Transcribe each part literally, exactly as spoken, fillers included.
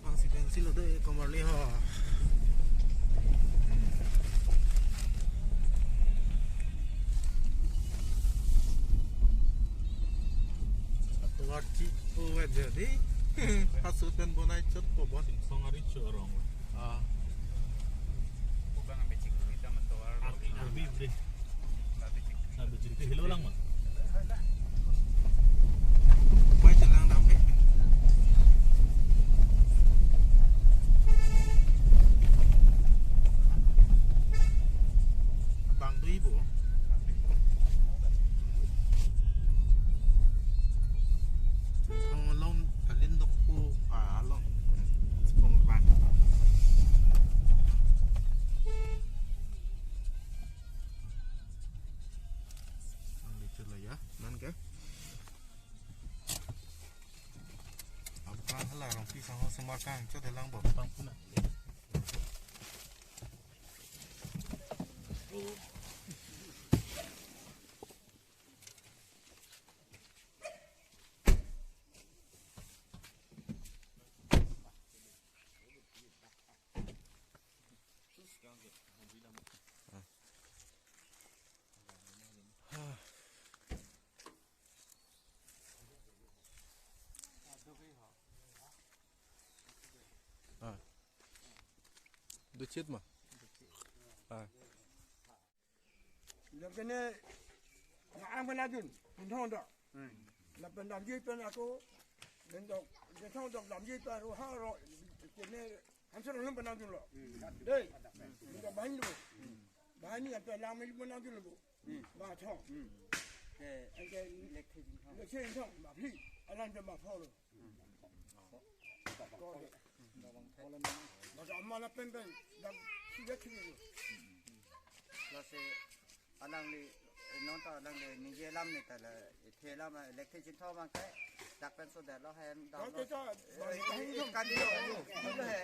Konstituensi lo de, komarli ho. Atovar chi-o aja di. Hasu pen bonai chot po bon. Song ari chorong. Ah. Bang ambek chik kita mentovar. Arbi, arbi, bre. Arbi chik. Arbi chik. Helo lang ma. Pai chelang dam ke. Abang dui bo. Along kalin dok po, ah, along. Sepong bang. Ang dechot lo ya, non ke. Aphrang hala rong pi sang ho semar kang chot helang bo. Pang puna. Ah. Dechot ma. Ah. Lapen ne, na ang pen adun, Pinthong do. Lapen damji pen ako, Pinthong, Pinthong do damji pen ako ha ro, kene, Hanser along pen adun lo. Dei, Pinthong banghini lo. Banghini ape lang meli pen adun lo. Ba thong. Ke, ke, Lekthe Chinthong. Lekthe Chinthong, ba phi, alang ke ba pho lo. Maka amat lapen pen, dak sida sida lo. Lasi alangli, non ta alangli ningje alam ni ta la, ithe alam, Lekthe Chinthong abang ke, dak pen so dak lo hem, dak lo. Dak lo, eh, kan lo, lo he.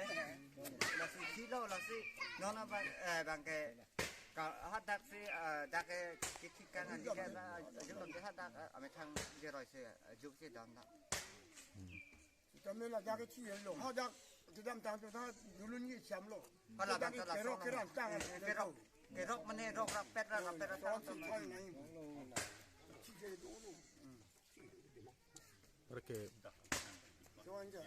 Lasi thi lo, lasi, non abang, eh, abang ke, ka, ha dak si, eh, dak ke, kithi kan, dak ke, eh, juk lo ke ha dak, eh, amethang jeroi si, eh, juk si dam dak. Kami la dak ke chi lo, ha dak kedam tang tu ta dulun ni cham lo. Hala dak dak ke la kerok so kerang tang. Kerok, kerok mane rok rapet ra rapet ra tang. Tang si thoi nai. Chi ke dulu. Oke. Tuan je.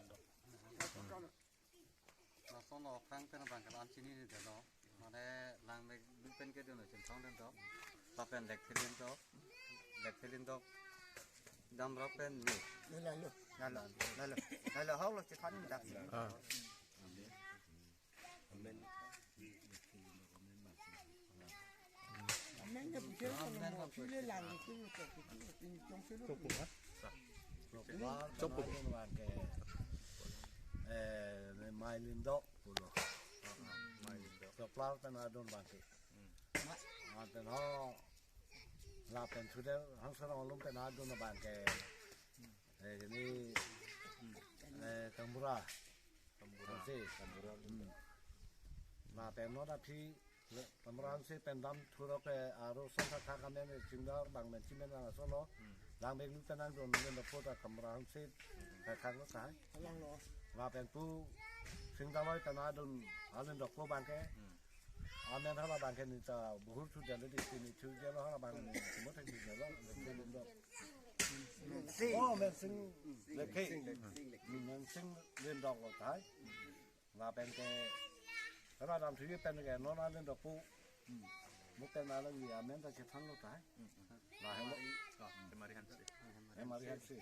Lason lo kang pen abang ke la-an chinine det lo. Mane Langbeklu pen kedun lo Chinthong Lindok. Lapen Lekthe Lindok. Lekthe Lindok. Damrap pen ni. Lalo. Lalo. Lalo. Lalo hok lo chethan dak. Ah. Amen. Amen. Amen. Chokpo. Eh, Mai Lindok pulo. Mai Lindok. Choklar pen adun abang ke. Anten ho lapen sudah Hanser along pen adun abang ke. Eh, ini, eh, Tambura. Tambura. Hanse. Tambura. Hmm. Lapen non aphi Tambura Hanse pen dam thurok ke aro son thakthak amen chingdar bang men chimen lang solo. Hmm. Langbeklu pen nangdun men do pota Tambura Hanse. Thakthak lo kai. Alang lo. Lapen pu Singdaloi pen adun Alindokpo abang ke. Hmm. Amen hala abang ke ni ta buhur thu jalo di sini thu jalo hala abang ni mo thek di jalo. Si. Oh, Mensing Lekthe. Mensing Lindok lo tai. Lapen ke, ra dam thuji pen ke non Alindokpo. Mo pen alang ni amen ta chethan lo tai. La helo. Oh, Hemari Hanse. Hemari Hanse.